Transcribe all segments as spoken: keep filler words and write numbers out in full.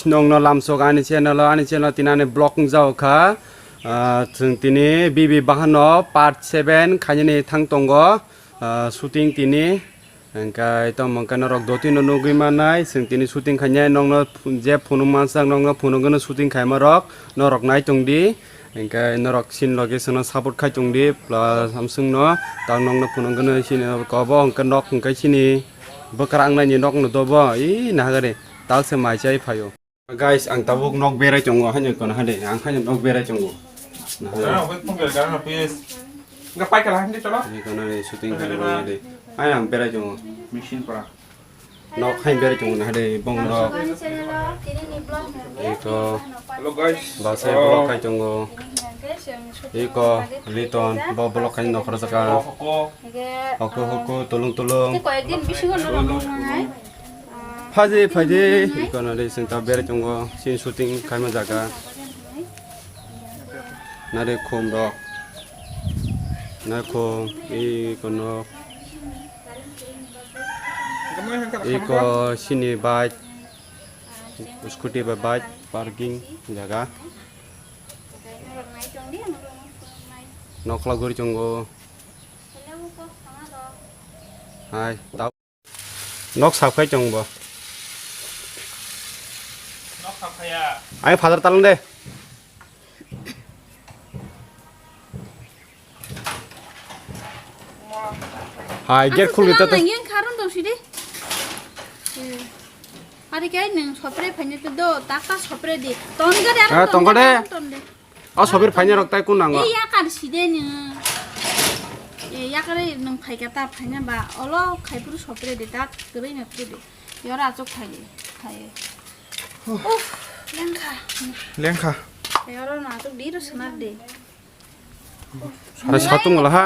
Nongno lamsok ani channel o, ani channel o tini ani vlog wngjago kha. Ah, chwng tini B B Bahano part seven khainani thang tongo. Ah, shooting tini. Hingkhe tamo hingkhe norok dotino nugwi mannai, chwng tini shooting khainai, nokno phu-, je phunuk mansak nokno phunukgwno shooting khaima rok, norok nai tongdi. Hingkhe norok chini loge chwngno support khai tongdi, plus amswngno tak nokno phunukgwno chini kobo hingkhe nok hingkhe chini bwkrang naini nokno dobo, ii nahagari talse mai chai phaio. Guys, ang tabuk nok berai tongo, haino kono hade, ang haino nok berai tongo. Nah, hade. Sekarang aku pun gara-gara habis. Enggak pakai lah, ini coba. Ini kono ni shooting kan ini. Hai ang berai tongo. Machine pora. Nok hai berai tongo, nah, hade, bong nok. Iko. Hello guys. Basa vlog khai tongo. Iko, Liton, bo vlog khai nok rajaka. Hoko hoko, tulung tulung. Phaidi, phaidi, iko nari chwng ta berai tongo, chini shooting khaima jaga. Nari khum rok. Nari khum, iko nok. Iko chini bike, scooty bai bike parking jaga. Nokla guri tongo. Hai, tau. Nok sap khai tong bo. Nok sap khaya. Ai, father talang de. Hai, gate khulwi ta. Nang yang kharon do sidi. Ari kai nang sopre phani to do, tak ta sopre di. Ton ga de. Ah, ton ga de. Ton de. O sobir phaina rok tai kun nango? E yakar side ni. E yakar nung phaika ta phaina ba olo khai puru sopre de ta kwrwi na puru de. Yora achuk phai de. Phai. Uff, lengkha. Lengkha. Yora na achuk di ro snar de. Hai satung wala ha.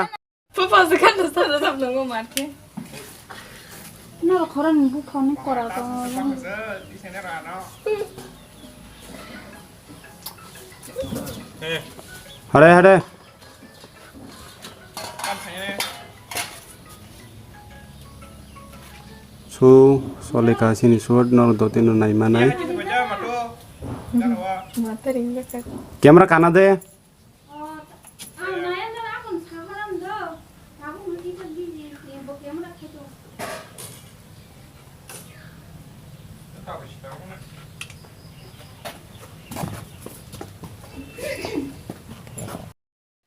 Papa se kan sa da sam nungo marke. No khoro ni bu khoni kora ko. Hare hare. Su solika sini sud nor doti no nai manai. Camera kana de.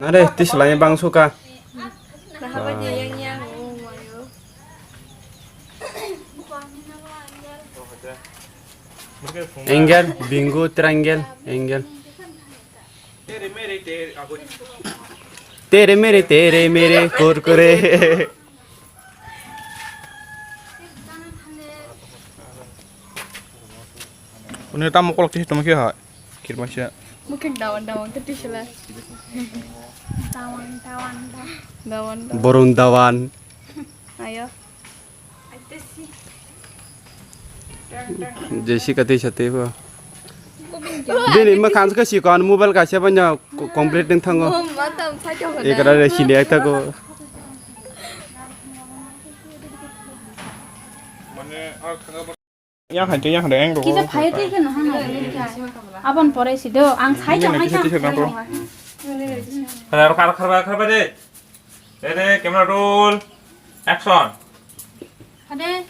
Are, tis lai bang suka. Angle, bingo, triangle, angle. Tere mere, tere mere, kurkure. Uni tamo kolok tisi tongma khe hai. Kirmasa. Mukhe dawan dawan khe tisila. Dawan dawan da. Dawan dawan. Borong dawan. Ayo. Jessica tei sa tei bo. Bini mwkhang khe sikon mobile kaisa bai no complete wng thango. Ekra re sini ek thago. Yang hai yang hai yang Kita phai tei khe no hano. Abon pore si do ang sai tong hai tong. Khar khar khar khar de. Ready, camera roll, action. Hade,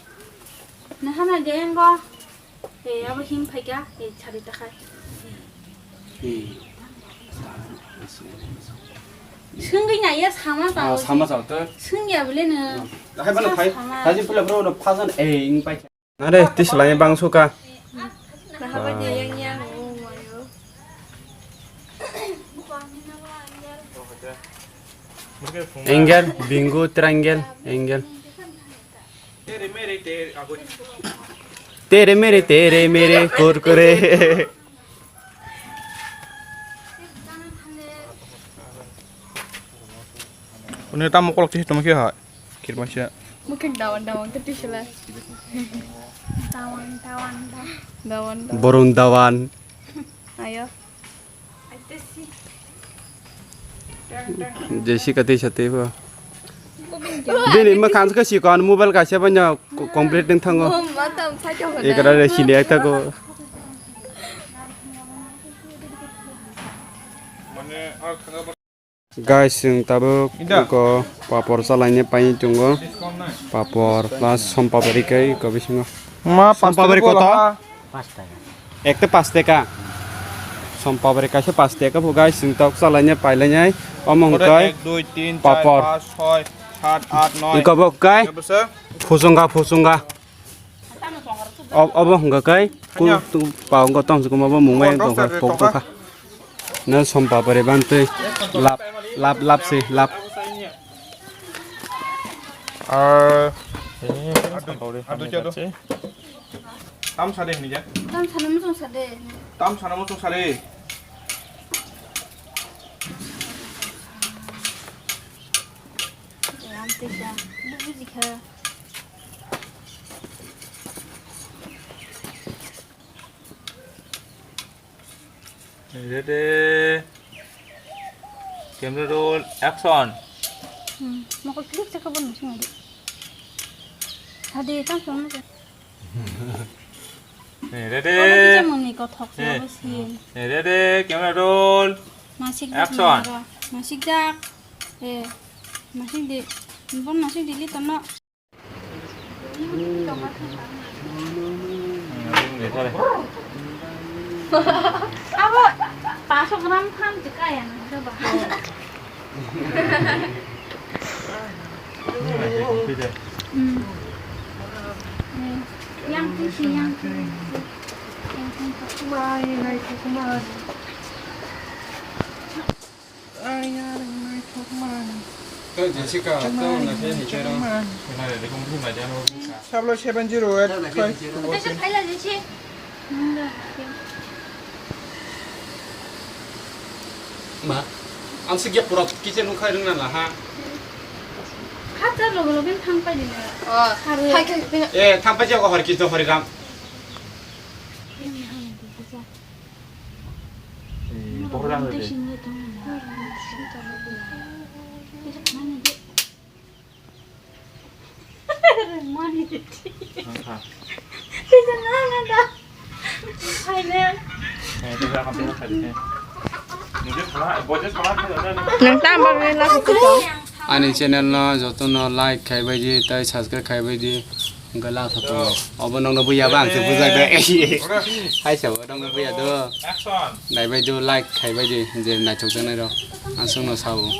nahana de engo. Eh, abo him phaika, eh, chari takhai. Sungwi naiya sama tao. Sama tao to. Sungya bole no. Hai bana phai. Hai pula bro no phasan eh ing pai. Are, tis lai bang suka. Angle, bingo, triangle, angle. Tere mere, tere kurkure. Uni tamo kolok tisi tongma khe hai. Kirmasa. Mukhe dawan dawan khe tisila. Dawan dawan da. Dawan dawan. Borong dawan. Ayo. Jessica tei sa tei bo. Bini mwkhang khe sikon mobile kaisa bai no complete wng thango. Ekra re sini ek thago. Guys, chwng tabuk iko papor chalaini pai tongo. Papor plus sompapari kai iko bisingo. Ma sompapari koto? Ekte pas teka. Sompapari kaisa pas teka bo guys, chwng tabuk chalaini pailainai. Omo hwnkhe papor. Iko bo kai. Phusungkha, phusungkha. Ob-, obo hwnkha kai, ku, tu, pa, wngkha tong, chukuma bo mungmai tongkha, pok tongkha. Na sompapari bantwi, lap, lap, lap se, lap. Ar, tam sade hini ja. Tam sana muchung sade. Tam sana muchung sade. Am tisa, bubu jikha. Ready. Camera roll, action. Hmm, mokol click chakha bon musi ngadi. Hadi, tam sama je. Eh, ready. Kamu bisa muni kothok sih. Eh, ready, camera roll. Masik action. Masik jak. Eh, masik di. Bon masik di li tono. Abo, pasok gram tham je kaya na, coba. Hmm. Eh, yang tu si, yang tu. Yang tu. Kumai, nai tu kumai. Jessica, tao na se hei tero. Sablo seven zero eight five two four. Ma, ang se gya pura kitchen nung khai rung na la ha. Khacha logo logo thang pai dina. Oh, hai khai khai. Eh, thang pai jago hor kitchen hori ram. Ani channel no joto no like khai bai di, tai subscribe khai bai di. Hwnkhe last o tongo. Obo nokno buya ba ang se bujak de. Hai sabo nokno buya do. Naibai do, like khaibai di, je naithok jaknai rok. Ang chwngno sao.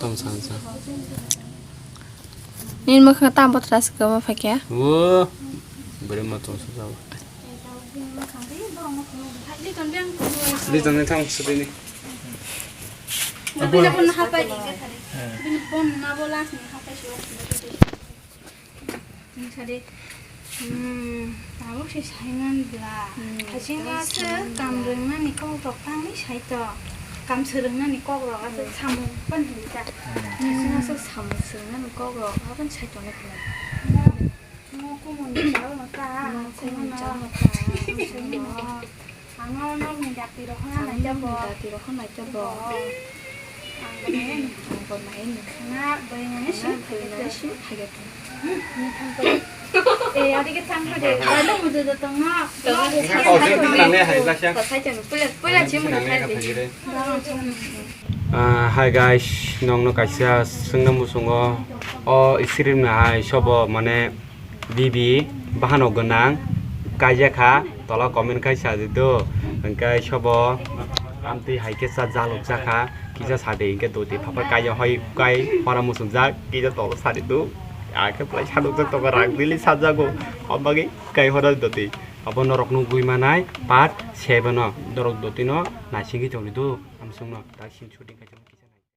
Tong san san. Nini mwkhang tamo bothra se kwma phaikha. O, bwrwi ma tong sa jao. Litan ni thang sudini. Bini bon na bo last ni hapai si. Sadi, hmm, tabuk se saiman bla. Hmm, kaisingla se kam rwngnani kok rok tangwi saito. Kam swrwngnani kok rok ase samung pan hinwi ta. Kaisingla se samung swrwngnani kok rok aboni saito nai khlai. Mo kumon ni chal ma ta. Mo kumon ni chal ma ta. Ano nokni dati rok hwnna nai jabo. Dati rok hwnna nai jabo. Ang bo nai ni. Na bai mani sim phai ga. Sim phai ga. Eh, adi ke thang phai de. Ano mudu do tong na. Sai chang pula pula chim mudu khai de. Ah, hi guys, nokno kaisa swngna muchungo. O isirimna hai sobo mane Bibi bahano gwnang kaijakha, tola comment khai sa di do. Hwnkhe sobo amtwi hai khe cha jaluk jakha, kisa sa de hwnkhe doti phapar kaiya hoi kai hora muchungjak, kisa tola sa di do. Akhe phlai saluk jak tongo, rang bili sajago, obagwi kai hora doti. Abo norok nugwi manai part seven o, norok doti no naisingwi tongdi do, amsungno tak sing shooting khai tongo.